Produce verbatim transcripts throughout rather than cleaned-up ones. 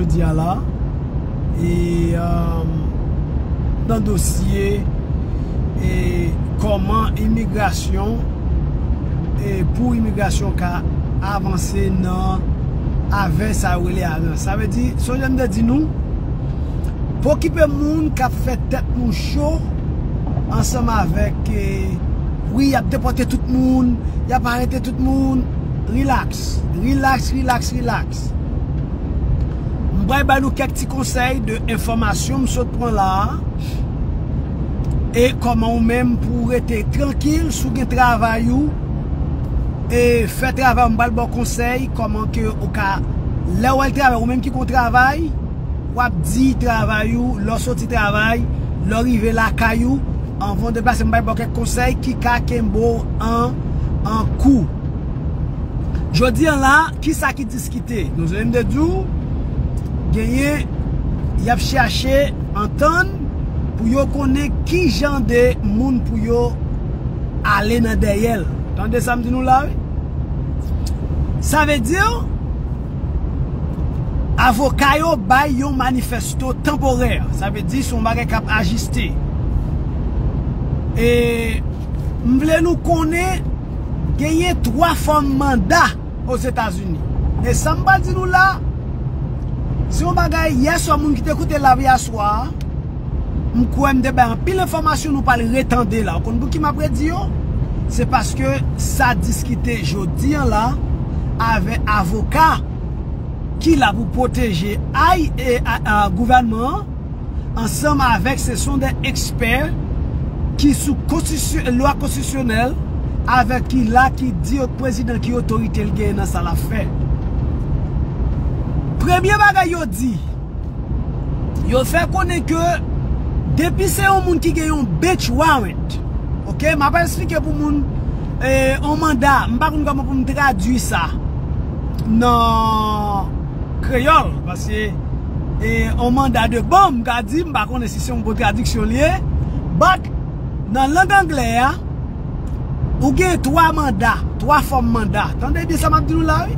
Jodi a la, e, um, nan dosye, e, kòman imigrasyon, e, pou imigrasyon ka avanse nan avè sa yo rele aran. Sa vle di, sonje m te di nou, pa okipe moun k ap fè tèt nou cho ansanm avèk, e, wi, y ap depòte tout moun, y ap arete tout moun. Rilaks, rilaks, rilaks, rilaks. M pral ba nou kèk ti konsèy de enfòmasyon m sot pran la a. E kòman ou menm pou w rete trankil, si w gen travay ou, e fè travay ou, m pral ba w konsèy kòman ke ou ka, lè w al travay, ou menm ki gon travay, w ap di travay ou, lè w soti travay, lè w rive lakay ou, anvan w deplase, m pral ba w kèk konsèy ki ka kenbe w an, an kou. Jodi a la, kisa ki diskite? Nou sonje m te di w, genyen, y ap chache antann pou yo konnen ki jan de moun pou yo ale nan dèyè l. Tande sa m di nou la, wi. Sa vle di, avoka yo bay yon manifesto tanporè. Sa vle di, se yon bagay k ap ajiste. E m vle nou konnen, genyen twa fòm manda Ozetazini. E sa m pral di nou la, se yon bagay, yèswa, moun ki te koute live yèswa, m kwè m te bay anpil enfòmasyon, nou pral retande la. Ou konn pouki m ap redi yo? Se paske sa diskite jodi a la avè avoka ki la pou pwoteje ay, e, a, a, gouvènman an, ansanm avèk, se son de ekspè ki sou konstitisyon, lwa konstitisyonèl, avèk ki la ki di prezidan ki otorite l genyen nan sa l ap fè. Premye bagay yo di, yo fè konnen ke depi se yon moun ki gen yon bench warrant, oke, m ap esplike pou moun, e, yon manda, m pa konn kòman pou m tradui sa nan kreyòl, paske, e, yon manda de bon, m ka di, m pa konnen si se yon bon tradiksyon li ye, but nan lang anglè a, ou gen twa manda, twa fòm manda. Tande byen sa m ap di nou la, wi.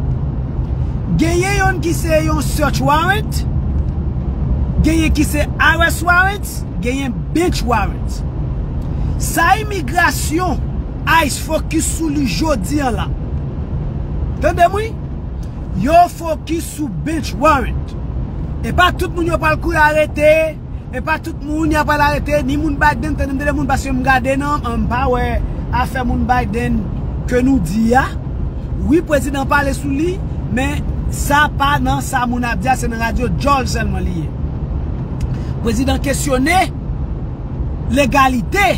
Genyen yonn ki se yon search warrant, genyen ki se arrest warrant, genyen bench warrant. Sa imigrasyon, ice fokis sou li jodi a la. Tande m, wi. Yo fokis sou bench warrant. E pa tout moun yo pral kouri arete, e pa tout moun y ap al arete, ni moun Biden, tande m, tande moun, paske m gade nan, m pa wè afè moun Biden ke nou di a. Wi, prezidan pale sou li, men sa pa nan sa moun ap di a, se nan radyo George sèlman li ye. Prezidan kesyone legalite,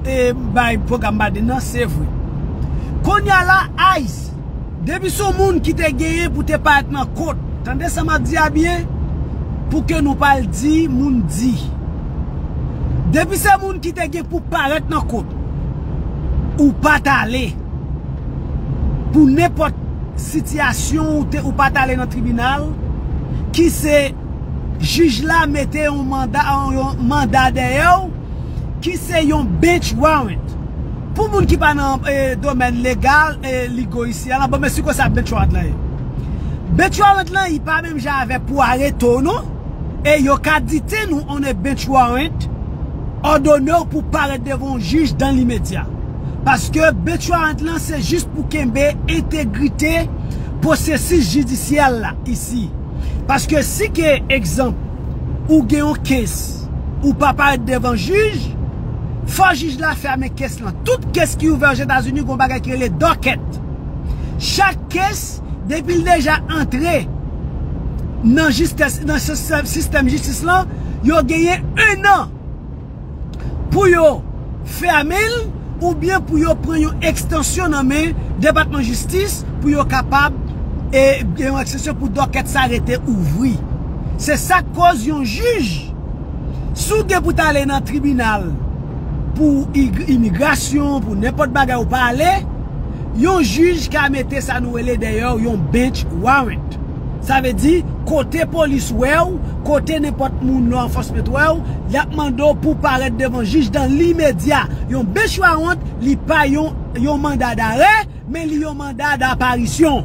e, bay pwogram Biden nan, se vre. Kounye a la, ice, depi se yon moun ki te genyen pou te parèt nan kot, tande sa m ap di a byen, pou ke nou pa al di moun di. Depi se moun ki te gen pou parèt nan kot, ou pa t ale. Pou nenpòt sitiyasyon ou te, ou pa t ale nan tribinal, ki se jij la mete yon manda, yon manda dèyè w, ki se yon bench warrant. Pou moun ki pa nan, e, domèn legal, e, ligo isi a la, bon, men si konsa bench warrant lan ye. Bench warrant lan, li pa menm jan avè pou arete w, non. E yo ka detain ou on a bench warrant, òdone w pou parèt devan yon jij dan limedya. Paske bench warrant lan, se jis pou kenbe entegrite pwosesis jidisyèl la isi. Paske si ke, egzanp, ou gen yon kes, ou pa parèt devan jij, fò jij la fèmen kes lan. Tout kes ki ouvè Ozetazini gon bagay ki rele docket. Chak kes, depi l deja antre nan jistis, nan sistèm, sistèm jistis lan, yo genyen en an pou yo fèmen l oubyen pou yo pran yon ekstansyon nan men Depatman Jistis pou yo kapab, e, gen yon ekstansyon pou docket sa rete ouvri. Se sa k koz yon jij, si w gen pou t ale nan tribinal pou ig-, imigrasyon, pou nenpòt bagay ou pa ale, yon jij ka mete sa nou rele dèyè w yon bench warrant. Sa vle di, kote polis wè w, kote nenpòt moun law enforcement wè w, y ap mande w pou parèt devan jij dan limedya. Yon bench warrant, li pa yon, yon manda darè, men li yon manda daparisyon.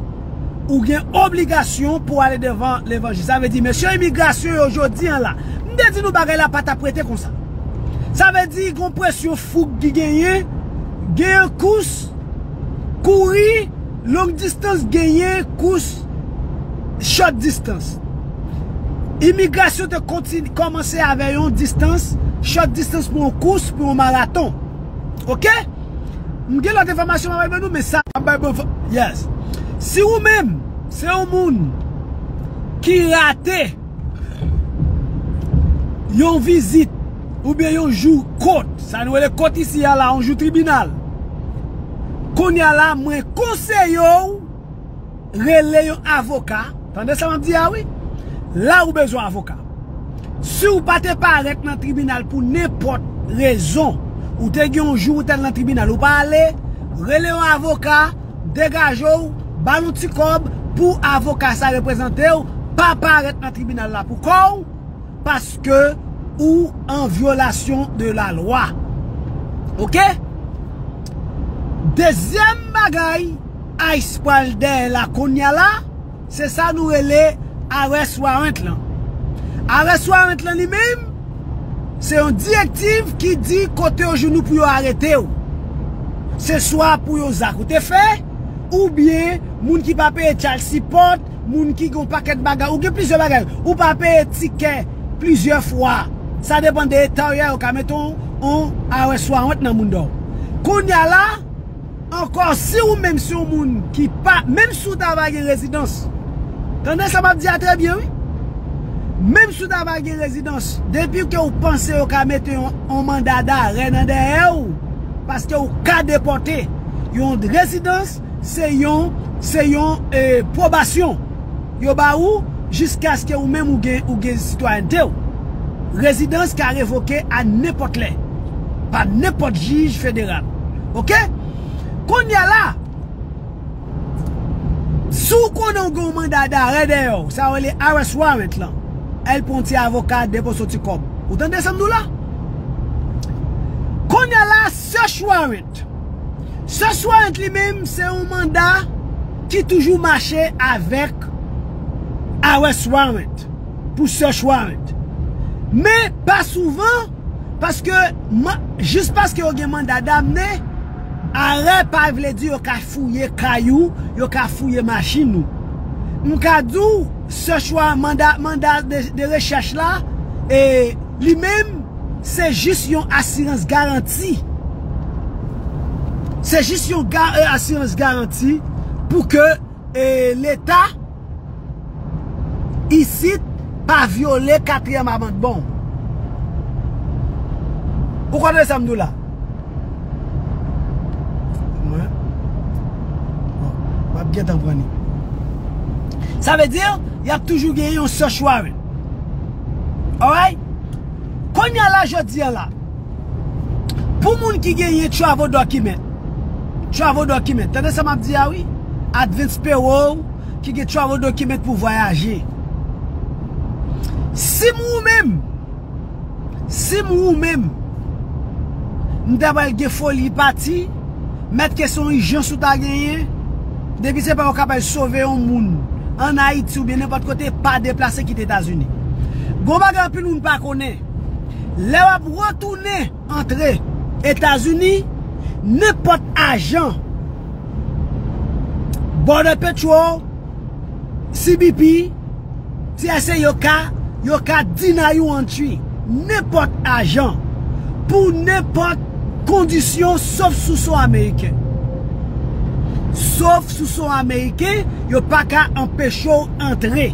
ou gen obligasyon pou ale devan levanjil. Sa vle di, mesye imigrasyon yo jodi an la, m te di nou bagay la pa t ap rete konsa. Sa vle di, gon presyon fouk ki genyen, genyen kous, kouri, long distance, genyen kous, short distance. Imigrasyon te kontini-, kòmanse avè yon distance, short distance pou yon kous, pou yon maraton. Oke? M gen lòt enfòmasyon m ap bay ban nou, men sa m ap bay ban fò-, yes. Si ou menm, se yon moun ki rate yon vizit oubyen yon jou kot, sa nou rele kot isi a la, yon jou tribinal. Kounye a la, mwen konseye w rele yon avoka. Tande sa m ap di a wi. La ou bezwen avoka. Si w pa te parèt nan tribinal pou nenpòt rezon, ou te gen yon jou ou t al nan tribinal, ou pa ale, rele yon avoka, degaje w, ba l yon ti kòb pou avoka sa reprezante w, pa parèt nan tribinal la pou kò w, paske ou an vyolasyon de la lwa. Oke? Dezyèm bagay, ICE pral dèyè la kounye a la, se sa nou rele arrest warrant lan. Arrest warrant lan li menm, se yon direktiv ki di kote yo jwenn ou pou yo arete w. Se swa pou yon zak ou te fè, oubyen moun ki pa peye child support, moun ki gen yon pakèt bagay, ou gen plizyè bagay, ou pa peye tikè plizyè fwa. Sa depann de eta w ye, yo ka mete yon, yon arrest warrant nan moun dò. Kounye a la, ankò, si ou menm se yon moun ki pa, menm si w ta va gen rezidans, tande sa m ap di a trè byen, wi. Menm si w ta va gen rezidans, depi ke w panse yo ka mete yon, yon manda darè nan dèyè w, paske w ka depòte. Yon rezidans, se yon, se yon, eh, pwobasyon yo ba ou jiskaske ou menm ou gen, ou gen sitwayènte w. Rezidans ka revoke a nenpòt lè pa nenpòt jij federal. Oke? Kounye a la, si w konnen w gen yon manda darè dèyè w, sa yo rele arrest warrant lan, al pran yon ti avoka, depoze yon ti kòb. Ou tande sa m di w la? Kounye a la, search warrant. Search warrant li menm, se yon manda ki toujou mache avèk arrest warrant pou search warrant. Men pa souvan, paske ma-, jis paske yo gen manda damne, arè pa vle di yo ka fouye kay ou, yo ka fouye machin ou. M ka di w, search warrant, manda, manda de, de rechèch la, e li menm, se jis yon asirans garanti. Se jis yon ga-, e, asirans garanti pou ke, e, Leta isit pa vyole katriyèm amandman. Ou konprann sa m di w la? Mwen, bon, m ap gentan pran li. Sa vle di, y ap toujou gen yon search warrant. Alright? Kounye a la, jodi a la, pou moun ki genyen travel document, travel document, tande sa m ap di a wi, advance payroll, ki gen travel document pou vwayaje. Si m ou menm, si m ou menm, m ta pral gen foli pati, mèt ke se yon ijans ou ta genyen, depi se pa ou kapab sove yon moun ann Ayiti oubyen nenpòt kote, pa deplase kite Etazini. Gon bagay anpil moun pa konnen, lè w ap retounen antre Etazini, nenpòt ajan, Border Patrol, C B P, T S A, yo ka, yo ka deny you entry. Nenpòt ajan, pou nenpòt kondisyon, sof si w se yon Ameriken. Sof si w se yon Ameriken, yo pa ka anpeche w antre.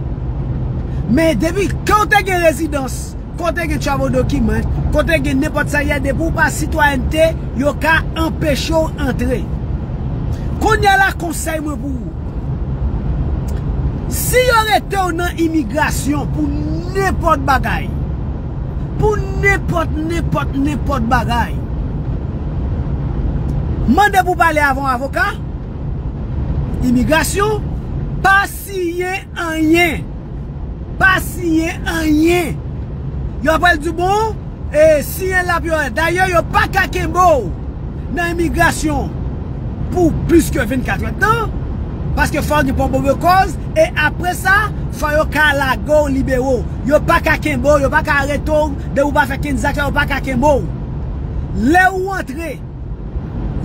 Men depi ke w te gen rezidans, kote gen travel document, kote gen nenpòt sa ye, depi w pa sitwayènte, yo ka anpeche w antre. Kounye a la, konsèy mwen pou ou. Si yo rete w nan imigrasyon pou nenpòt bagay, pou nenpòt, nenpòt, nenpòt bagay, mande pou pale avè yon avoka imigrasyon, pa siyen anyen. Pa siyen anyen. Yo pral di w, bon, e, siyen l ap yo. Dayè, yo pa ka kenbe w nan imigrasyon pou plis ke vennkat èdtan. Paske fò w gen pwòp bò kòz, e apre sa, fò yo ka lage w, libere w. Yo pa ka kenbe w, yo pa ka arete w, depi w pa fè kenn zak sa, yo pa ka kenbe w. Lè ou antre,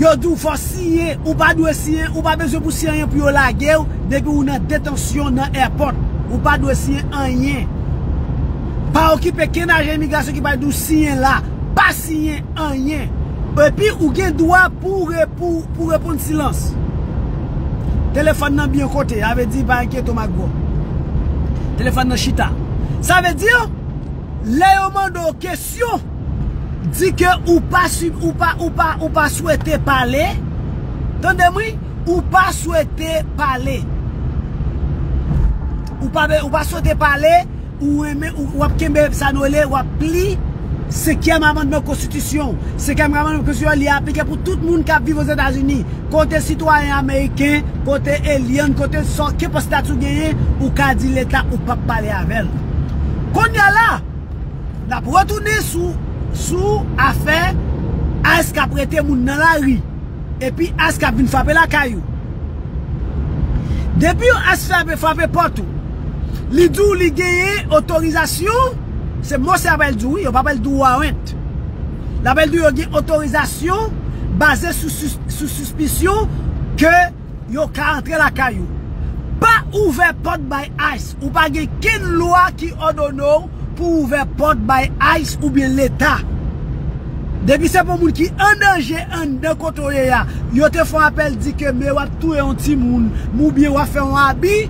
yo di w fò w siyen, ou pa dwe siyen, ou pa bezwen pou siyen anyen pou yo lage w, depi ou nan detansyon nan airport. Ou pa dwe siyen anyen. Pa okipe kenn ajan imigrasyon ki pral di w siyen la. Pa siyen anyen. Epi ou gen dwa pou re-, pou, pou reponn silans. Telefòn nan byen kote, sa vle di pa enkyete w, magwo. Telefòn nan chita. Sa vle di, lè yo mande w kesyon, di ke ou pa swi-, ou pa, ou pa, ou pa swete pale. Tande m wi, ou pa swete pale. Ou pa, ou pa swete pale, ou renmen, ou, w ap kenbe sa nou rele, w ap li senkyèm amannman konstitisyon. Senkyèm amannman konstitisyon, li aplike pou tout moun k ap viv Ozetazini. Kote sitwayen ameriken, kote alien, kote sò, kenpòt estati w genyen, ou ka di leta ou p ap pale avè l. Kounye a la, n ap retounen sou, sou afè ICE k ap rete moun nan lari. Epi ICE k ap vin frape lakay ou. Depi ICE frape, frape pòt ou, li di w li genyen otorizasyon, se mo sa y ap di w wi, yo p ap di w warrant. L ap di w yo gen otorizasyon baze sou, sou, sou sispisyon ke yo ka antre lakay ou. Pa ouvè pòt bay ICE. Ou pa gen kenn lwa ki òdone w pou ouvè pòt bay ICE oubyen leta. Depi se pou moun ki an danje anndan kote w ye a, yo te fè yon apèl di ke men w ap touye yon timoun, oubyen w ap fè yon abi,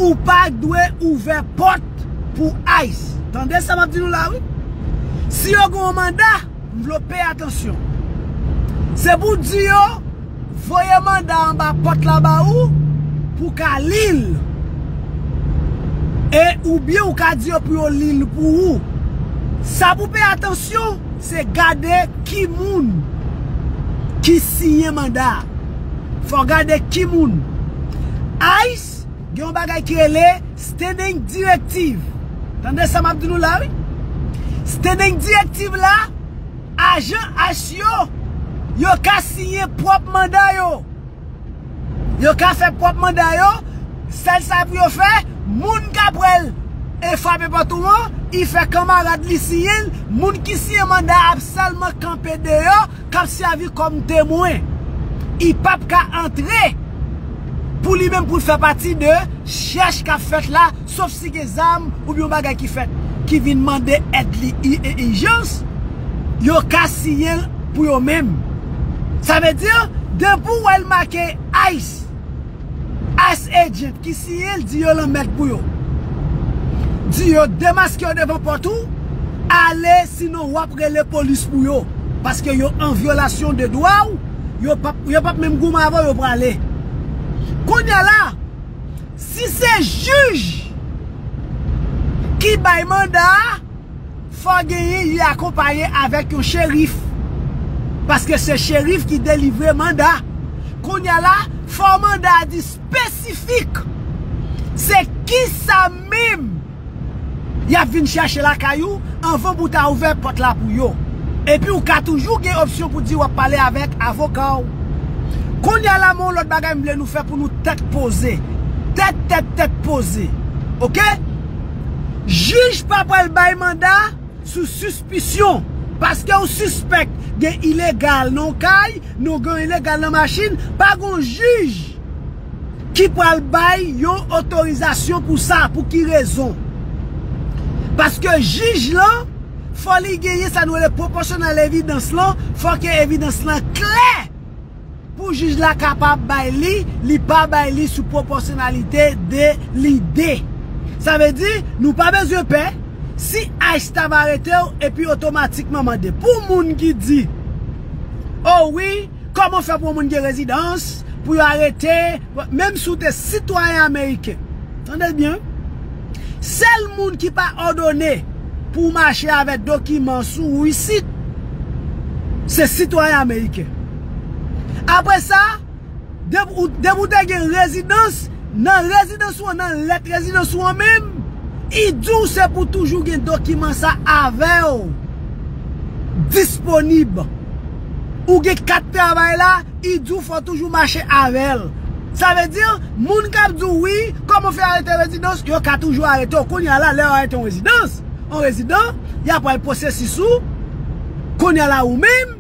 ou pa dwe ouvè pòt pou ICE. Tande sa m ap di nou la wi. Si yo gen yon manda, m vle w peye atansyon. Se pou di yo voye manda anba pòt la ba ou pou w ka li l. E oubyen ou ka di yo pou yo li l pou ou. Sa pou peye atansyon, se gade ki moun ki siyen manda a. Fò gade ki moun. ICE gen yon bagay ki rele standing directive. Tande sa m ap di nou la wi. Standing directive la, ajan ICE yo, yo ka siyen pwòp manda yo. Yo ka fè pwòp manda yo. Sèl sa pou yo fè, moun k ap pral e frape pòt ou an, li fè kanmarad li siyen l. Moun ki siyen manda a ap sèlman kanpe deyò, k ap sèvi kòm temwen. Li p ap ka antre pou li menm pou l fè pati de chèch k ap fèt la, sof si gen zam oubyen yon bagay ki fèt, ki vin mande èd li i-, i-, ijans, yo ka siyen l pou yo menm. Sa vle di, depi w wè l make ICE, ICE agent ki siyen l, di yo lanmèd pou yo. Di yo demaske yo devan pòt ou, ale, sinon w ap rele polis pou yo. Paske yo an vyolasyon de dwa w, yo p ap, yo p ap menm goumen avè w, yo prale. Kounye a la, si se jij ki bay manda a, fò genyen li akonpaye avèk yon cherif. Paske se cherif ki delivre manda. Kounye a la, fò manda a di espesifik se kisa menm y ap vin chache lakay ou anvan pou w ta ouvè pòt la pou yo. Epi ou ka toujou gen opsyon pou di w ap pale avèk avoka w. Kounye a la, men yon lòt bagay m vle nou fè pou nou tèt poze. Tèt, tèt, tèt poze. Oke? Jij pa pral bay manda sou sispisyon. Paske ou sispèk gen ilegal nan yon kay, nan gen ilegal nan machin, pa gon jij ki pral bay yon otorizasyon pou sa. Pou ki rezon? Paske jij lan, fò li genyen sa nou rele proportional evidence lan, fò ke evidans lan klè pou jij la kapab bay li, li pa bay li sou proporsyonalite de lide. Sa vle di, nou pa bezwen pè, si ICE ta va arete w, epi otomatikman mande. Pou moun ki di, o wi, kòman fè pou yon moun gen rezidans, pou yo arete, menm si w te sitwayen ameriken. Tande byen. Sèl moun ki pa òdone pou w mache avèk dokiman sou ou isit, se sitwayen ameriken. Apre sa, depi ou, depi ou te gen rezidans, nan rezidans ou an, nan lèt rezidans ou an menm, li di w se pou toujou gen dokiman sa avè w disponib. Ou gen kat travay la, li di w fò toujou mache avè l. Sa vle di, moun k ap di w wi, kòman fè arete rezidans, yo ka toujou arete w. Kounye a la, lè yo arete yon rezidans, yon rezidan, y ap pral pwosesis ou. Kounye a la, ou menm,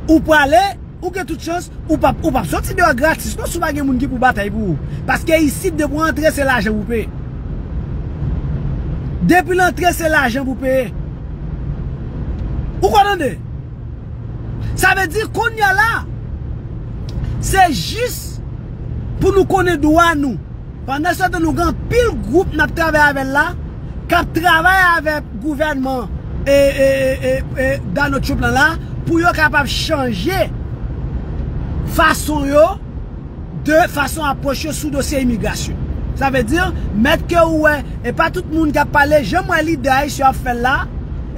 ou prale, ou gen tout chans, ou p ap, ou p ap soti deyò gratis non, si w pa gen moun ki pou batay pou ou. Paske isit, depi w antre, se lajan pou peye. Depi l antre, se lajan pou peye. Ou konn tande? Sa vle di, kounye a la, se jis pou nou konnen dwa nou. Pandan se tan, nou gen anpil gwoup n ap travay avè l la, k ap travay avèk gouvènman e, e, e, e, e Donald Trump lan la, pou yo kapab chanje fason yo, de fason apwòch yo sou dosye imigrasyon. Sa vle di, mèt ke ou wè, e pa tout moun k ap pale, jan m wè lidè ayisyen ap fè l la,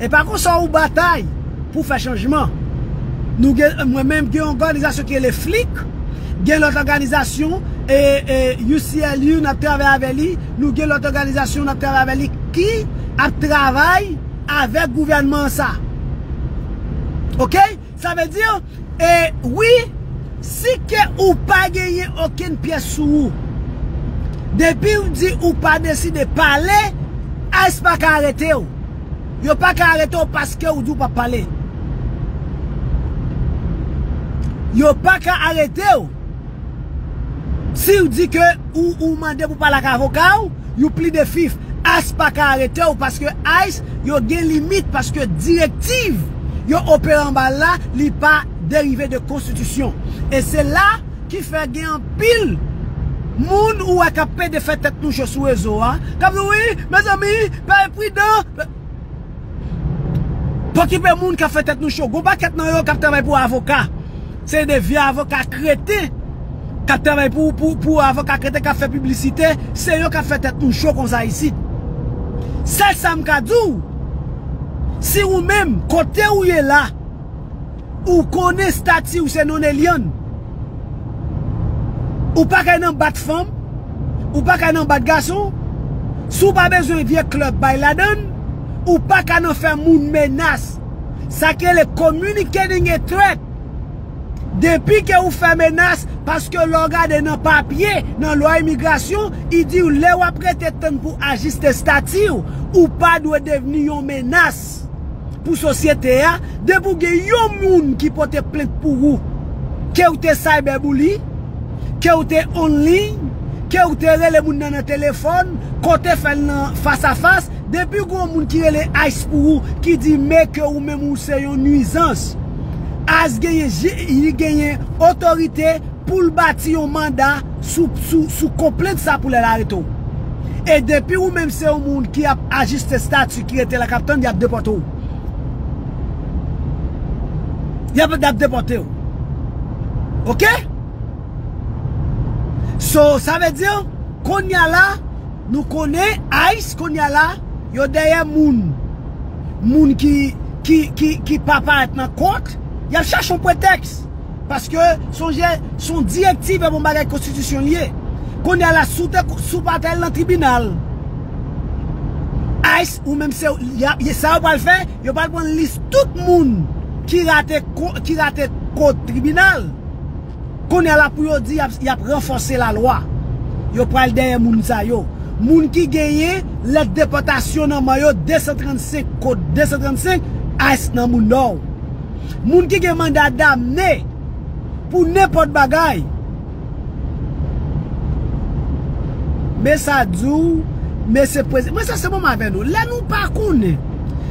e pa konsa ou batay pou fè chanjman. Nou gen, mwen menm, gen yon òganizasyon ki rele flik, gen lòt òganizasyon, e, e, U C L U, n ap travay avè li, nou gen lòt òganizasyon, n ap travay avè li, ki ap travay avèk gouvènman sa. Oke? Sa vle di, e, wi, si ke ou pa genyen okenn pyès sou ou, depi w di ou pa deside pale, ice pa ka arete w. Yo pa ka arete w paske w di w p ap pale. Yo pa ka arete w si w di ke ou, ou mande pou pale ak avoka w, you plead the fifth. ice pa ka arete w paske ice, yo gen limit, paske direktiv yo opere anba l la, li pa derive de konstitisyon. E se la ki fè gen anpil moun ou wè k ap pede fè tèt nou cho sou rezo a, k ap di, wi, mezanmi, pa pridan. Pa okipe moun k ap fè tèt nou cho. Gon pakèt nan yo k ap travay pou avoka. Se de vye avoka kreten k ap travay pou, pou, pou avoka kreten k ap fè piblisite. Se yo k ap fè tèt nou cho konsa isit. Sèl sa m ka di w, si ou menm, kote ou ye la, ou konnen estati w se non alien. Ou pa ka nan bat fanm, ou pa ka nan bat gason. Si w pa bezwen vye klèb bay ladann, ou pa ka nan fè moun menas. Sa ki rele communicating a threat. Depi ke ou fè menas, paske lè w gade nan papye, nan lwa imigrasyon, i di w lè w ap rete tann pou ajiste estati w, ou pa dwe devni yon menas pou sosyete a, depi w gen yon moun ki pote plent pou ou, ke w te cyberbully, ke w te online, ke w te rele moun nan nan telefòn, ke w te fè l nan fas a fas, depi w gen yon moun ki rele ice pou ou, ki di men ke ou menm ou se yon nwizans, ice genyen, li genyen otorite pou l bati yon manda sou, sou, sou konplent sa pou lè l arete w. E depi ou menm se yon moun ki ap ajiste estati, ki rete la k ap tann, y ap depòte w. Y ap, y ap depòte w. Oke? So, sa vle di, kounye a la, nou konnen ice, kounye a la, yo dèyè moun. Moun ki, ki, ki, ki pa parèt nan kòt, y ap chache yon pretèks. Paske, sonje, se yon direktiv, e bon bagay konstitisyon l ye. Kounye a la, si w te, si w pa t al nan tribinal, ice, ou menm se, y a, y, sa yo pral fè, yo pral pran lis tout moun ki rate ko-, ki rate kòt tribinal. Kounye a la, pou yo di, y ap, y ap ranfòse lalwa. Yo pral dèyè moun sa yo. Moun ki genyen lèt depòtasyon nan men yo, de san trannsenk, kòd de san trannsenk, ice nan mounda w. Moun ki gen manda damne pou nenpòt bagay. Men sa di w, men se prezi-, mwen se, se menm avè nou. Lè nou pa konnen,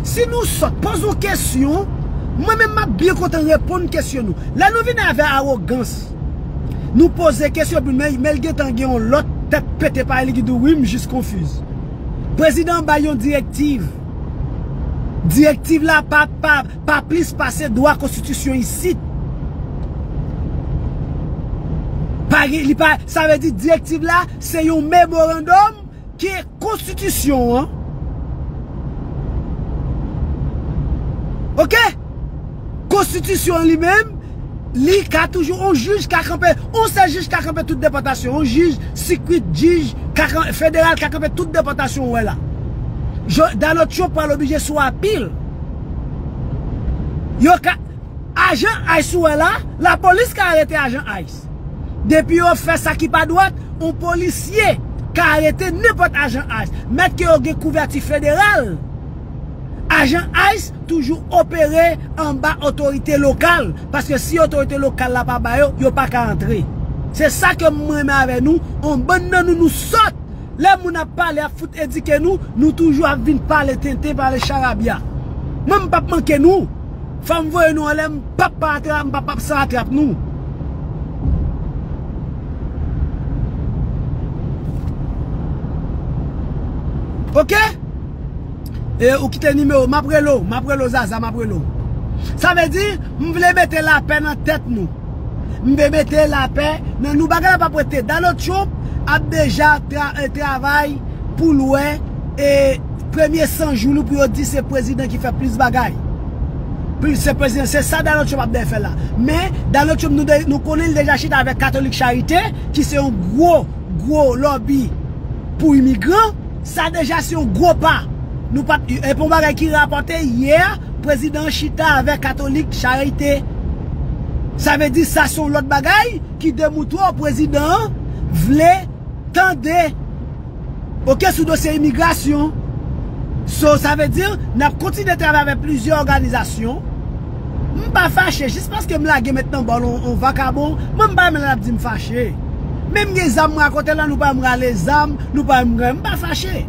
si nou sòt, poze yon kesyon, mwen menm m ap byen kontan reponn kesyon nou. Lè nou vini avè awogans, nou poze kesyon, epi men, men l gentan gen yon lòt tèt pete parèy li ki di w, wi, m jis konfiz. Prezidan an bay yon direktiv. Direktiv la pa, pa, pa plis pase dwa konstitisyon isit. Pa gen, li pa, sa vle di direktiv la, se yon memorandòm ke konstitisyon an. Oke? Konstitisyon an li menm, li ka toujou, yon jij ka kanpe, yon sèl jij ka kanpe tout depòtasyon, yon jij sikit, jij ka kan-, federal ka kanpe tout depòtasyon ou wè la. Jo-, Donald Trump pral oblije sou apil. Yo ka, ajan ice ou wè la, lapolis ka arete ajan ice. Depi yo fè sa ki pa dwat, yon polisye ka arete nenpòt ajan ice. Mèt ke yo gen kouvèti federal, ajan ice toujou opere anba otorite lokal. Paske si otorite lokal la pa ba yo, yo pa ka antre. Se sa ke mwen renmen avè nou, yon bann nan nou, nou sòt. Lè moun ap pale, ap fout edike nou, nou toujou ap vin pale tenten, pale charabya. Mwen, m p ap manke nou. Fò m voye nou anlè, m p ap pa atra-, m p ap, p ap san atrap nou. Oke? E ou kite nimewo, m ap rele w, m ap rele w, Zaza, m ap rele w. Sa vle di, m vle mete lapè nan tèt nou. M vle mete lapè nan nou. Bagay la p ap rete. Donald Trump ap deja tra-, eh, travay pou l wè, eh, premye san jou li pou yo di se prezidan ki fè plis bagay. Plis se prezidan, se sa Donald Trump ap dèyè fè la. Men, Donald Trump, nou de-, nou konnen l deja chita avèk Katolik Charite, ki se yon gwo, gwo lòbi pou imigran. Sa deja se yon gwo pa. Nou pa t, e pou yon bagay ki rapòte yè, prezidan an chita avèk Katolik Charite. Sa vle di sa se yon lòt bagay ki demoutre w prezidan an vle tande, oke, sou dosye imigrasyon. So, sa vle di, n ap kontinye travay avèk plizyè òganizasyon. M pa fache, jis paske m lage met nan bòl on, on vakabon, mwen m pa renmen lè l ap di m fache. Men m gen zam mwen akote la, nou pa wè m rale zam, nou pa wè m gen, m pa fache.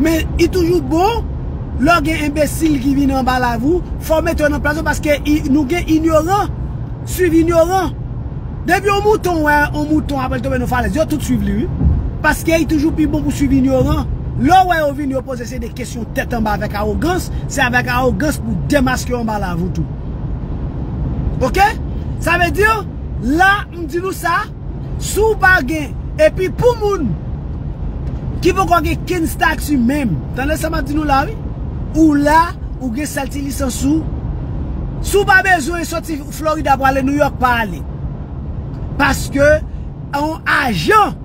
Men, li toujou bon, lè w gen enbesil ki vin anba lav ou, fò w mete yo nan plas yo, paske i-, nou gen inyoran, swiv inyoran. Depi yon mouton wè yon mouton apre l tonbe nan falèz, yo tout swiv li, wi. Paske li toujou pi bon pou swiv inyoran. Lè w wè yo vini, yo poze se de kesyon tèt anba avèk awogans, se avèk awogans pou demaske yo anba lav ou tou. Oke? Sa vle di, la, m di nou sa, si w pa gen, epi pou moun ki poko gen kenn stati menm, tande sa m ap di nou la, wi. Ou la, ou gen sèl ti lisans ou. Si w pa bezwen soti Florida pou ale New York, pa ale. Paske yon ajan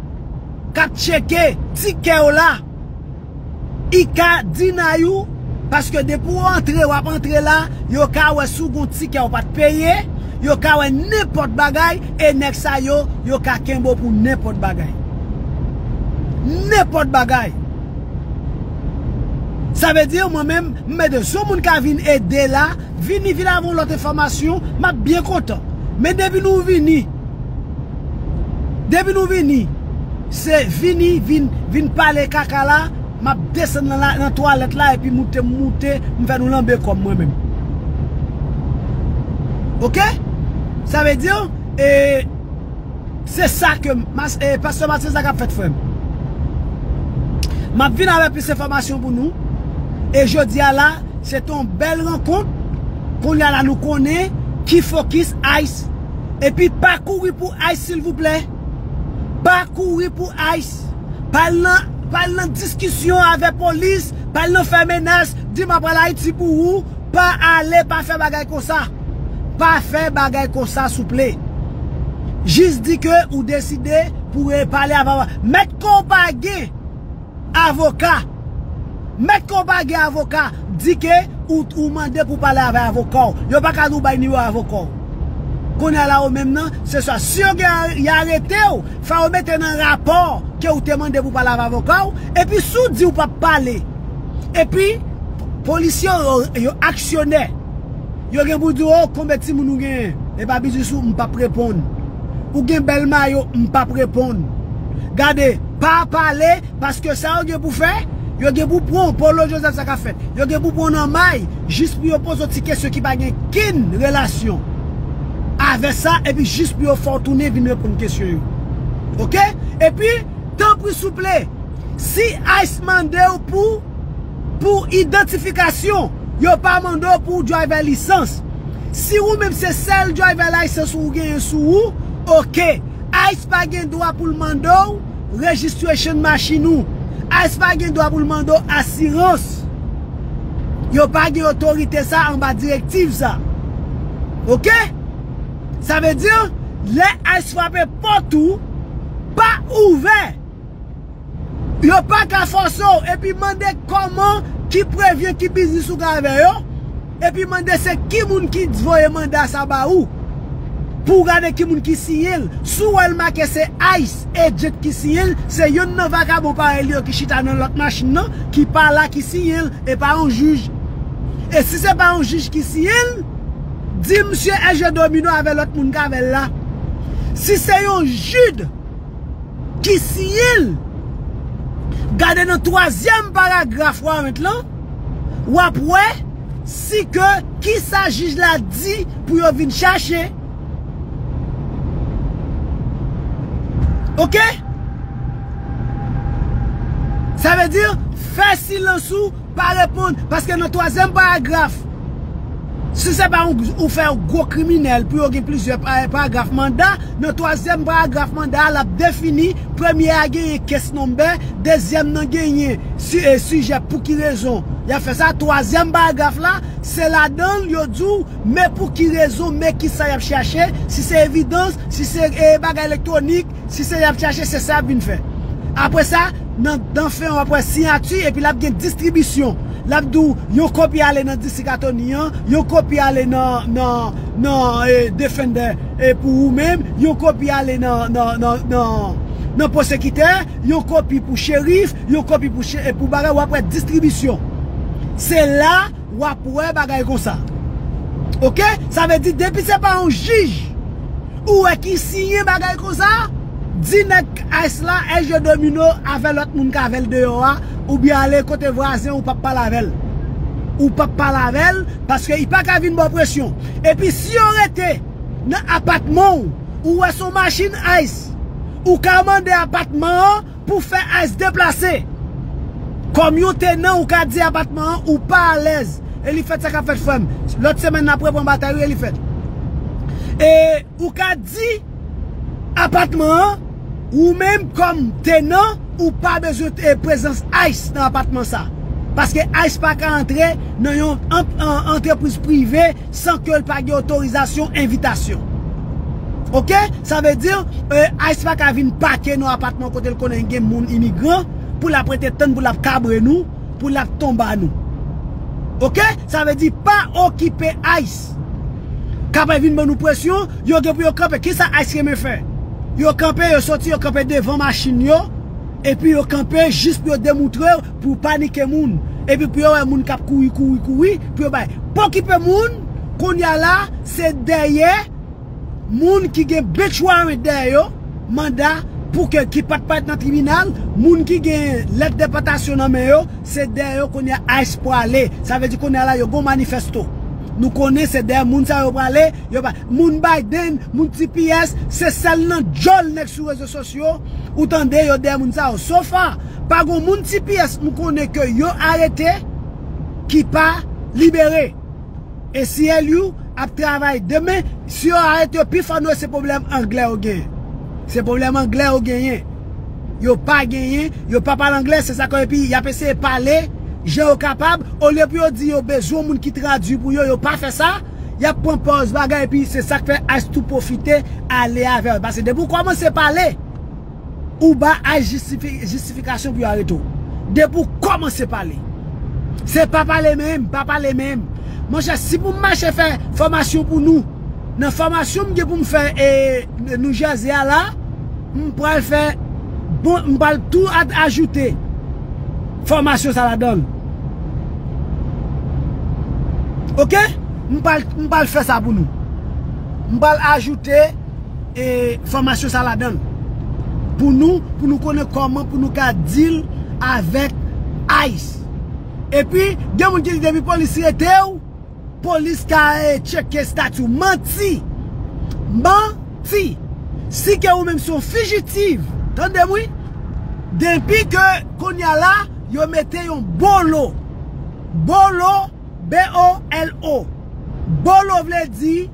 k ap tcheke tikè w la, li ka deny ou, paske depi w antre, w ap antre la, yo ka wè si w gon tikè w pa t peye, yo ka wè nenpòt bagay, e nèg sa yo, yo ka kenbe w pou nenpòt bagay. Nenpòt bagay. Sa vle di, mwen menm, m mete si yon moun ka vin ede la, vini, vin avè yon lòt enfòmasyon, m ap byen kontan. Men depi nou vini, depi nou vini, se vini, vin, vin pale kaka la, m ap desann nan la, nan twalèt la, epi moute, m moute, m fè nou lanbe kò m mwen menm. Oke? Sa vle di, e, se sa ke mas-, e, Pastè Mathias la k ap fèt, frè m. M ap vin avèk plis enfòmasyon pou nou. E jodi a la, se te yon bèl rankont. Kounye a la, nou konnen ki fokis ice. Epi pa kouri pou ice, silvouplè. Pa kouri pou ice. Pa al nan, pa al nan diskisyon avèk polis, pa al nan fè menas, di m ap al Ayiti pou ou. Pa ale, pa fè bagay konsa. Pa fè bagay konsa, souple. Jis di ke ou deside pou w pale avè, mèt ke w pa gen avoka. Mèt ke w pa gen avoka, di ke ou, ou mande pou pale avè avoka w. Yo pa ka di w bay nimewo avoka w. Kounye a la, ou menm nan, se swa si yo gen, y arete w, fò yo mete nan rapò ke ou te mande pou pale avè avoka w. Epi si w di w p ap pale, epi polisye yo, yo aksyonè. Yo gen pou di w, "O, konbyen timoun ou genyen?" E pa biznis ou, m p ap reponn. Ou gen bèl mayo, m p ap reponn. Gade, pa pale, paske sa yo gen pou fè, yo gen pou pran w, Paulo Joseph sa k ap fèt. Yo gen pou pran w nan may, jis pou yo poze w ti kesyon ki pa gen kenn relasyon avè sa, epi jis pou yo fè w tounen vin reponn kesyon yo. Oke? Epi, tanpri souple, si ice mande w pou, pou idantifikasyon, yo pa mande w pou driver lisans. Si ou menm se sèl driver license ou genyen sou ou, oke. ice pa gen dwa pou l mande w registration machin ou. ice pa gen dwa pou l mande w asirans. Yo pa gen otorite sa anba direktiv sa. Oke? Sa vle di, lè ice frape pòt ou, pa ouvè. Yo pa ka fòse w, epi mande kòman, ki prevyen, ki biznis ou gen avè yo, epi mande se ki moun ki voye manda sa ba ou. pou w gade ki moun ki siyen l. Si w wè l make se ICE agent ki siyen l, se yonn nan vakabon parèy li yo ki chita nan lòt machin nan, ki pa la ki siyen l, e pa yon jij. E si se pa yon jij ki siyen l, di misye Èjè Domino avè lòt moun k avè l la. Si se yon jij ki siyen l, gade nan twazyèm paragraf warrant lan, w ap wè si ke kisa jij la di pou yo vin chache. Oke? Sa vle di, fè silans ou, pa reponn. Paske nan twazyèm paragraf, si se pa yon, ou fè yon gwo kriminèl pou yo gen plizyè pa- paragraf manda, nan twazyèm paragraf manda a, l ap defini, premye a genyen case number, dezyèm nan genyen si- e, sijè pou ki rezon y ap fè sa, twazyèm paragraf la, se ladan l yo di w, men pou ki rezon, men kisa y ap chache, si se evidans, si se e, bagay elektwonik, si se y ap chache, se sa y ap vin fè. Apre sa, nan, nan fen, w ap wè siyati, epi l ap gen distribisyon. L ap di w, yon kopi ale nan distrik atòni an, yon kopi ale nan, nan, nan e, defendè e, pou ou menm, yon kopi ale nan, nan, nan, nan, nan pwosekitè, yon kopi pou cherif, yon kopi pou, che- e, pou bagay, w ap wè distribisyon. Se la w ap wè bagay konsa. Oke? Sa vle di, depi se pa yon jij ou wè ki siyen bagay konsa, di nèg ICE la, Èjè Domino avè lòt moun k avè l deyò a, oubyen ale kote vwazen ou p ap pale avè l. Ou p ap pale avè l, paske li pa ka vin ba w presyon. Epi si yo rete nan apatman w, ou wè se yon machin ICE, ou ka mande apatman an pou fè ICE deplase. Kòm yon tenan, ou ka di apatman an ou pa alèz. Elifèt, sa k ap fèt, frè m? Lòt semèn n ap reprann batay, wi, Elifèt. E ou ka di apatman an, ou menm kòm tenan, ou pa bezwen e, prezans ICE nan apatman sa. Paske ICE pa ka antre nan yon an- an- antrepriz prive san ke l pa gen otorizasyon, envitasyon. Oke? Sa vle di, e, ICE pa ka vin pake nan apatman kote l konnen gen moun imigran, pou l ap rete tann, pou l ap kabre nou, pou l ap tonba nou. Oke? Sa vle di, pa okipe ICE. K ap vin ban nou presyon, yo gen pou yo kanpe. Kisa ICE renmen fè? Yo kanpe, yo soti, yo kanpe devan machin yo, epi yo kanpe jis pou yo demoutre, pou panike moun. Epi pou yo wè moun k ap kouri, kouri, kouri, pou yo bay. Pa okipe moun, kounye a la, se dèyè moun ki gen bench warrant dèyè yo, manda pou ke ki pa t parèt nan tribinal, moun ki gen lèt depòtasyon nan men yo, se dèyè yo kounye a ICE prale. Sa vle di kounye a la yo gon manifesto. Nou konnen se dèyè moun sa yo prale, yo pa moun Biden, moun T P S, se sèl nan djòl nèg sou rezo sosyo ou tande yo dèyè moun sa yo. So far, pa gon moun T P S m konnen ke yo arete ki pa libere. A C L U ap travay demen, si yo arete yo, pi fò nou se pwoblèm anglè yo genyen. Se pwoblèm anglè yo genyen. Yo pa genyen, yo pa pale anglè, se sa k epi y ap eseye pale jan yo kapab, olye pou yo di yo bezwen moun ki tradui pou yo, yo pa fè sa, y ap pran pòz bagay, epi se sa k fè ICE tou pwofite ale avè yo. Paske depi w kòmanse pale, ou ba ICE jistifi- jistifikasyon pou yo arete w. Depi w kòmanse pale. Se pa pale menm, pa pale menm. Monchè, si pou m mache fè fòmasyon pou nou, nan fòmasyon m gen pou m fè e, New Jersey a la, m pral fè, bon, m pral tou a- ajoute fòmasyon sa ladan l. Oke? M pral, m pral fè sa pou nou. M pral ajoute e, fòmasyon sa ladan l. Pou nou, pou nou konnen kòman pou nou ka deal avèk ICE. Epi, gen moun ki di depi polis rete w, polis ka e, tcheke estati w. Manti! Manti! Si ke ou menm se yon fijitiv, tande m wi, depi ke kounye a la, yo mete yon bolo. Bolo, B O L O. Bolo vle di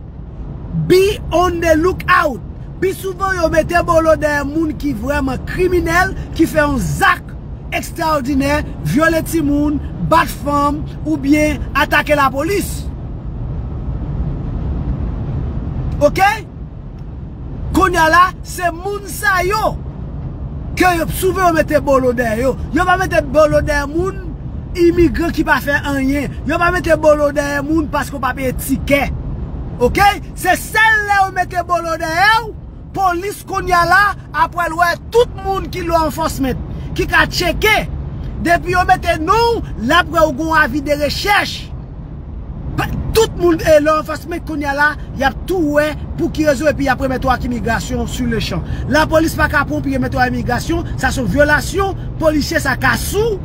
be on the lookout. Pi souvan yo mete bolo dèyè moun ki vrèman kriminèl, ki fè yon zak ekstraòdinè, vyole timoun, bat fanm, oubyen atake lapolis. Oke? Kounye a la, se moun sa yo ke yo souvan yo mete bolo dèyè yo. Yo pa mete bolo dèyè moun imigran ki pa fè anyen. Yo pa mete bolo dèyè moun paske w pa peye tikè. Ok? Se sèl lè yo mete Bolo dèyè w, polis kounye a la ap pral wè tout moun ki law enforcement, ki ka tcheke. Depi yo mete non w, l ap wè ou gon avi de rechèch. Pa- Tout moun e law enforcement kounye a la, y ap tou wè pou ki rezon epi y ap remèt ou ak imigrasyon sou lechan. Lapolis pa ka pran w pou remèt ou ak imigrasyon, sa se yon vyolasyon, polisye sa ka sou,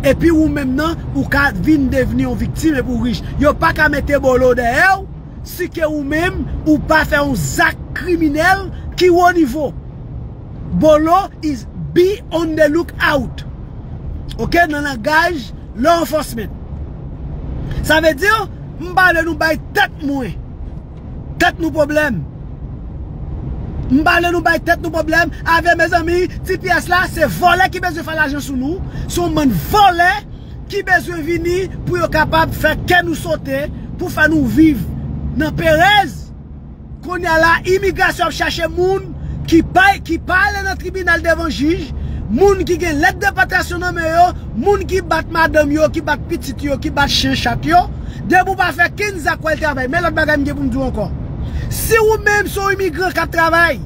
epi ou menm nan, ou ka vin devni yon viktim epi ou rich. Yo pa ka mete Bolo dèyè w, si ke ou menm, ou pa fè yon zak kriminèl ki wo nivo. Bolo is be on the lookout. Ok, nan langaj law enforcement. Sa vle di, m pa vle nou bay tèt mwen, tèt nou pwoblèm. M pa vle nou bay tèt nou pwoblèm. Avè mezanmi, T P S la, se vòlè ki bezwen fè lajan sou nou. Se yon bann vòlè ki bezwen vini pou yo kapab fè kè nou sote, pou fè nou viv nan perèz. Kounye a la, imigrasyon ap chache moun ki pa, ki pa ale nan tribinal devan jij, moun ki gen lèt depòtasyon nan men yo, moun ki bat madanm yo, ki bat pitit yo, ki bat chen chat yo. Depi w pa fè kenn zak, w al travay. Men lòt bagay m gen pou m di w ankò. Si ou menm se yon imigran k ap travay,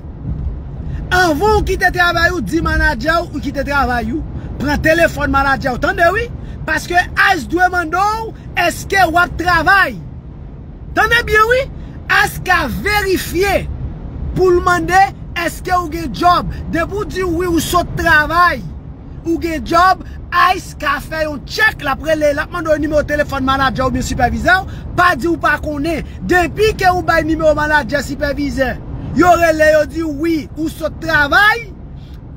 anvan w kite travay ou, di manadjè w ou kite travay ou. Pran telefòn manadjè w, tande wi. Paske ICE dwe mande w, èske w ap travay? Tande byen wi, ICE ka verifye pou l mande èske ou gen djòb. Depi w di wi, ou sot travay, ou gen djòb, ICE ka fè yon tchèk, l ap rele, l ap mande w nimewo telefòn manadjè oubyen sipèvizè w, pa di w pa konnen. Depi ke ou bay nimewo manadjè, sipèvizè, yo rele, yo di wi, ou sot travay,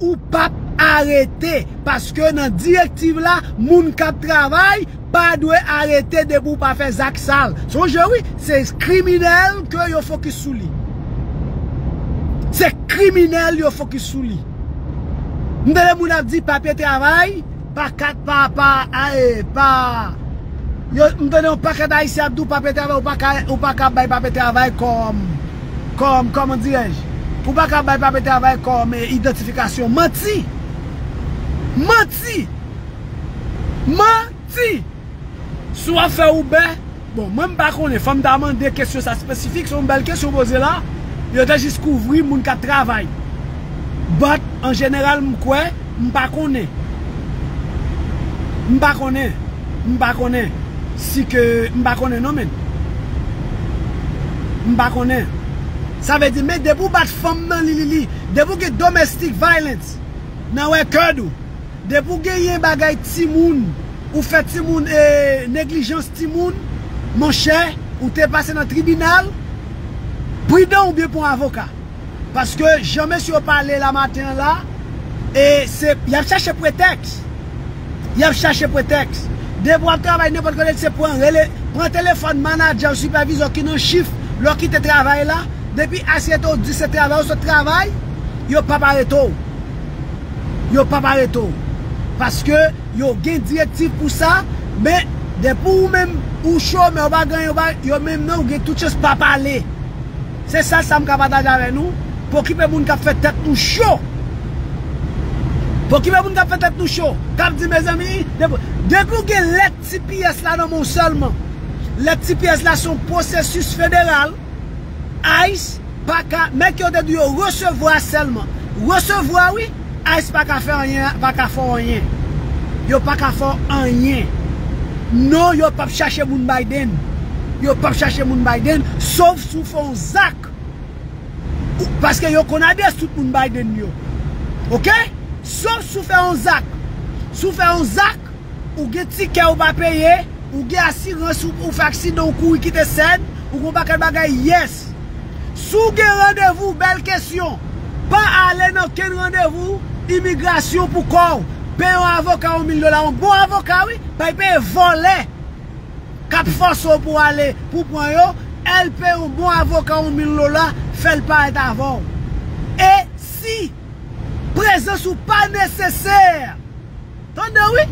ou p ap arete, paske nan direktiv la, moun k ap travay pa dwe arete depi w pa fè zak sal. Sonje wi, se kriminèl ke yo fokis sou li. Se kriminèl yo fokis sou li. M tande moun ap di papye travay, pa kat, pa, pa, a, e, pa, yo, m tande yon pakèt Ayisyen ap di w papye travay, ou pa ka, ou pa ka bay papye travay kòm, kòm, kòman dirèj? Ou pa ka bay papye travay kòm, e, idantifikasyon. Manti! Manti! Manti! Si w ap fè Uber, bon, mwen m pa konnen, fò m ta mande kesyon sa espesifik, se yon bèl kesyon w poze la. Yo te jis kouvri moun k ap travay. But, an jeneral, m kwè, m pa konnen. M pa konnen. M pa konnen. Si ke, m pa konnen non, men. M pa konnen. Sa vle di, men depi w bat fanm nan li, li, li, depi w gen domestic violence nan record ou, depi w genyen bagay timoun, ou fè timoun, e, neglijans timoun, monchè, ou te pase nan tribinal, pridan ou byen pran avoka. Paske jan mesye yo pale la maten an la, e se, y ap chache pretèks. Y ap chache pretèks. Depi w ap travay nenpòt kote, se pran, rele, pran telefòn manadjè ou sipèvizè ki nan chif lè w kite travay la. Depi ICE rete w di se travay, ou sot travay, yo p ap arete w. Yo p ap arete w. Paske yo gen direktiv pou sa, men depi ou menm ou chomè, ou pa gen anyen, ou pa, yo menm nan, ou gen tout chans pa pale. Se sèl sa m ka pataje avè nou. Pokipe moun k ap fè tèt nou cho. Pokipe moun k ap fè tèt nou cho. K ap di, mezanmi, depi, depi w gen lèt T P S la nan men w sèlman. Lèt T P S la se yon pwosesis federal. ICE pa ka, men ke yo te di yo resevwa sèlman. Resevwa, wi. ICE pa ka fè anyen, pa ka fè w anyen. Yo pa ka fè w anyen. Non, yo p ap chache moun Biden. Yo p ap chache moun Biden, sof si w fè yon zak. Ou- Paske yo konn adrès tout moun Biden yo. Ok? Sof si w fè yon zak. Si w fè yon zak, ou gen tikè ou pa peye, ou gen asirans, ou, ou fè aksidan, ou kouri kite sèn, ou gon pakèt bagay, yes. Si w gen randevou, bèl kesyon. Pa ale nan kenn randevou imigrasyon pou kò w. Peye yon avoka yon mil dola, yon bon avoka, wi. Pa peye vòlè k ap fòse w pou ale, pou pran yo, al peye yon bon avoka yon mil dola, fè l parèt avè w. E si prezans ou pa nesesè, tande wi,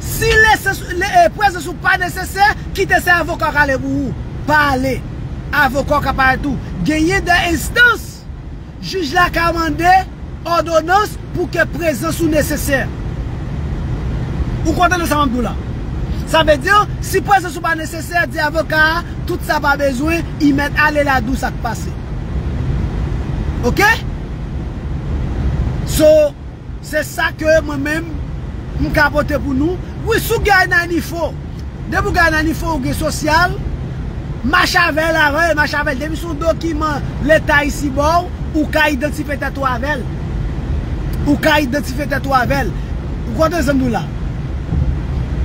si lesans, le, e, prezans ou pa nesesè, kite se avoka w k ale pou ou. Pa ale. Avoka w ka parèt tou. Genyen de enstans, jij la ka mande òdonans pou ke prezans ou nesesè. Ou kontan de sa m ap di w la? Sa vle di, si prezans ou pa nesesè, di avoka a, tout sa pa bezwen, li mèt ale la di w sa k pase. Oke? So, se sa ke mwen menm, m ka pote pou nou. Wi, si w gen Nani Fo, depi w gen Nani Fo, ou gen sosyal, mache avè l, avè l, mache avè l. Depi se yon dokiman Leta isi ba w, ou ka idantifye tèt ou avè l. Ou ka idantifye tèt ou avè l. Ou konprann sa m di w la?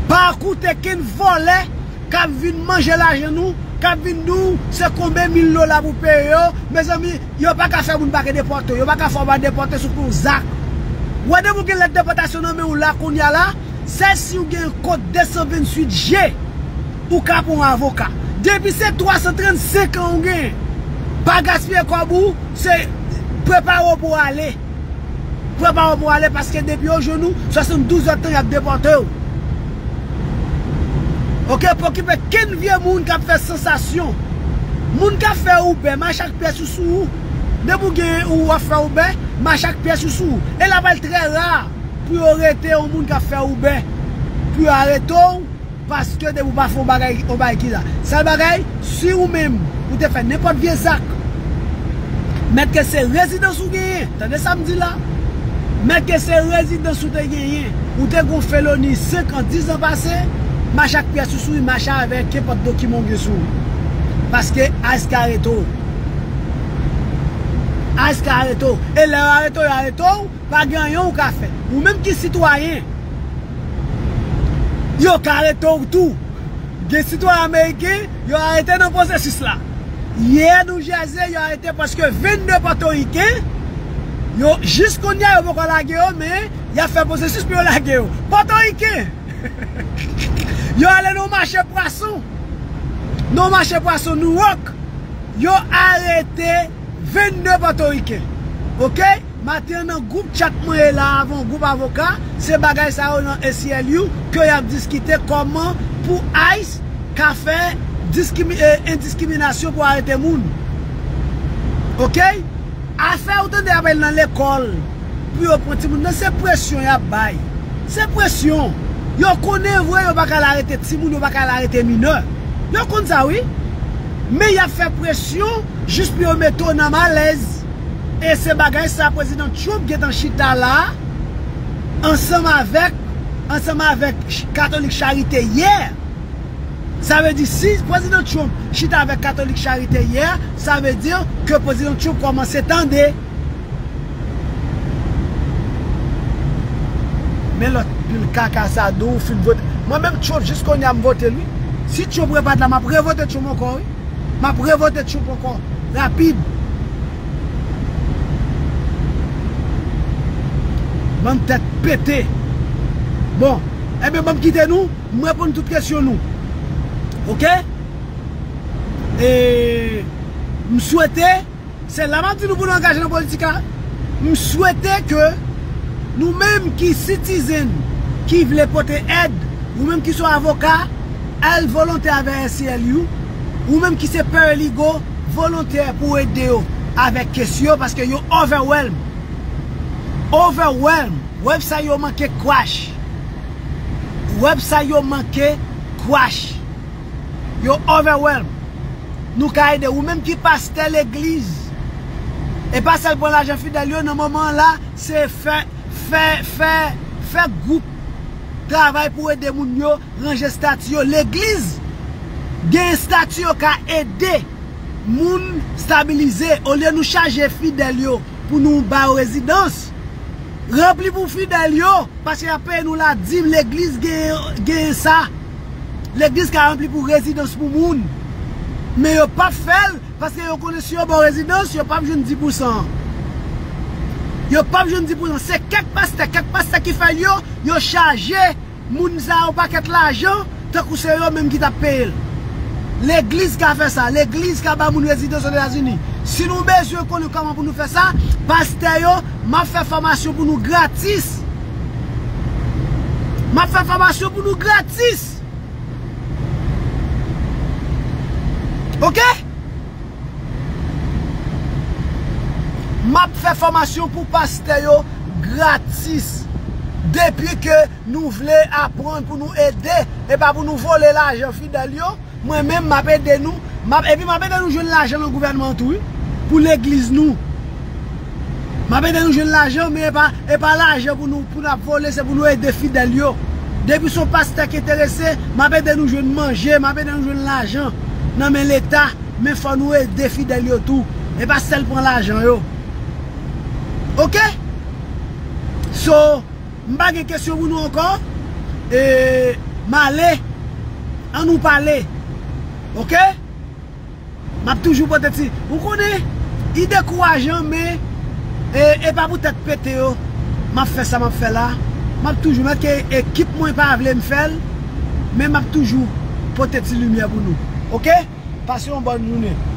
Pa koute kenn vòlè k ap vin manje lajan nou, k ap vin di w se konbyen mil dola pou peye yo. Mezanmi, yo pa ka fè moun pa ka depòte w. Yo pa ka fè w pa depòte sou pou zak. Ou wè depi w gen lèt depòtasyon nan men w la kounye a la, sèl si w gen kòd de san venntuit G, ou ka pran yon avoka. Depi se twa san trannsenk an ou genyen, pa gaspiye kòb ou, se prepare w pou w ale. Prepare w pou w ale paske depi yo jwenn ou, swasanndouz èdtan y ap depòte w. Oke, pa okipe kenn vye moun k ap fè sansasyon. Moun k ap fè Uber, mache ak pyès ou sou ou. Depi w gen ou ap fè Uber, mache ak pyès ou sou ou. E l ap al trè ra pou yo rete yon moun k ap fè Uber, pou yo arete w, paske depi w pa fè yon bagay, yon bagay ki la. Sèl bagay, si ou menm, ou te fè nenpòt vye zak, mèt ke se rezidans ou genyen, tande sa m di la, mèt ke se rezidans ou te genyen, ou te gon feloni senk an, diz an pase, mache ak pyès ou sou ou, mache avèk kenpòt dokiman w gen sou ou. Paske ice ka arete w. Ice ka arete w. E lè yo arete w, yo arete w, pa gen anyen ou ka fè. Ou menm ki sitwayen, yo ka arete w tou. Gen sitwayen ameriken, yo arete nan pwosesis la. Yè New Jersey, yo arete prèske vennde pòtoriken. Yo, jis kounye a, yo poko lage yo, men y ap fè pwosesis pou yo lage yo. Pòtoriken! Yo ale nan mache pwason. Nan mache pwason New York, yo arete vennde pòtoriken. Oke? Maten an nan gwoup chat mwen ye la avè yon gwoup avoka, se bagay sa yo nan A C L U ke y ap diskite kòman pou ice ka fè diskrimi-, e, endiskriminasyon pou arete moun. Oke? Afè ou tande y ap al nan lekòl pou yo pran timoun nan, se presyon y ap bay. Se presyon. Yo konnen vre yo pa ka al arete timoun, yo pa ka al arete minè. Yo konn sa, wi. Men y ap fè presyon jis pou yo mete w nan malèz. E se bagay sa Prezidan Trump gentan chita la, ansanm avèk, ansanm avèk ch-, Katolik Charite yè. Sa vle di, si Prezidan Trump chita avèk Katolik Charite yè, sa vle di ke Prezidan Trump kòmanse tande. Men lòt pil kaka sa di w fin vote. Mwen menm Trump jis kounye a m vote l wi. Si Trump repat la, m ap revote Trump ankò wi. M ap revote Trump ankò. Rapid. Bann tèt pete. Bon, ebyen ban m kite nou, m reponn tout kesyon nou. Oke? E m swete Se la m ap di nou pou nou angaje nan politik la. M swete ke nou menm ki citizen, ki vle pote èd, ou menm ki se yon avoka, al volontè avè A C L U, ou menm ki se paralegal, volontè pou ede yo avèk kes yo, paske yo overwhelm. Overwhelm. Website yo manke crash. Website yo manke crash. Yo overwhelm. Nou ka ede. Ou menm ki pastè legliz, e pa sèl pran lajan fidèl yo, nan moman an la, se fè, fè, fè, fè gwoup travay pou ede moun yo ranje estati yo. Legliz gen estati yo ka ede moun stabilize. Olye nou chaje fidèl yo pou nou ba yo rezidans, ranpli pou fidèl yo. Paske y ap peye nou ladim, legliz gen, gen sa. Legliz ka ranpli pou rezidans pou moun. Men yo p ap fè l, paske yo konnen si yo ba w rezidans, yo p ap jwenn dis pousan an. Yo p ap jwenn dis pousan. Se kèk pastè, kèk pastè ki fè l yo, yo chaje moun sa yo pakèt lajan, tankou se yo menm ki t ap peye l. Legliz ka fè sa. Legliz ka ba moun rezidans Ozetazini. Si nou bezwen konnen kòman pou nou fè sa, pastè yo, m ap fè fòmasyon pou nou gratis. M ap fè fòmasyon pou nou gratis. Oke? M ap fè fòmasyon pou pastè yo gratis. Depi ke nou vle aprann pou nou ede, e pa pou nou vole lajan fidèl yo, mwen menm m ap ede nou, m ap, epi m ap ede nou jwenn lajan nan gouvènman an tou, wi, pou legliz nou. M ap ede nou jwenn lajan, men e pa, e pa lajan pou nou, pou n ap vole, se pou nou ede fidèl yo. Depi se yon pastè ki enterese, m ap ede nou jwenn manje, m ap ede nou jwenn lajan nan men Leta, men fò nou ede fidèl yo tou. E pa sèl pran lajan yo. Oke? So, m pa gen kesyon pou nou ankò. E, m ale. An nou pale. Oke? M ap toujou pote ti. Ou konnen, i dekourajan, men e, e pa pou tèt pete yo. M ap fè sa m ap fè la. M ap toujou, mèt ke ekip mwen pa vle m fè l, men m ap toujou pote ti limyè pou nou. Oke? Pase yon bòn jounen.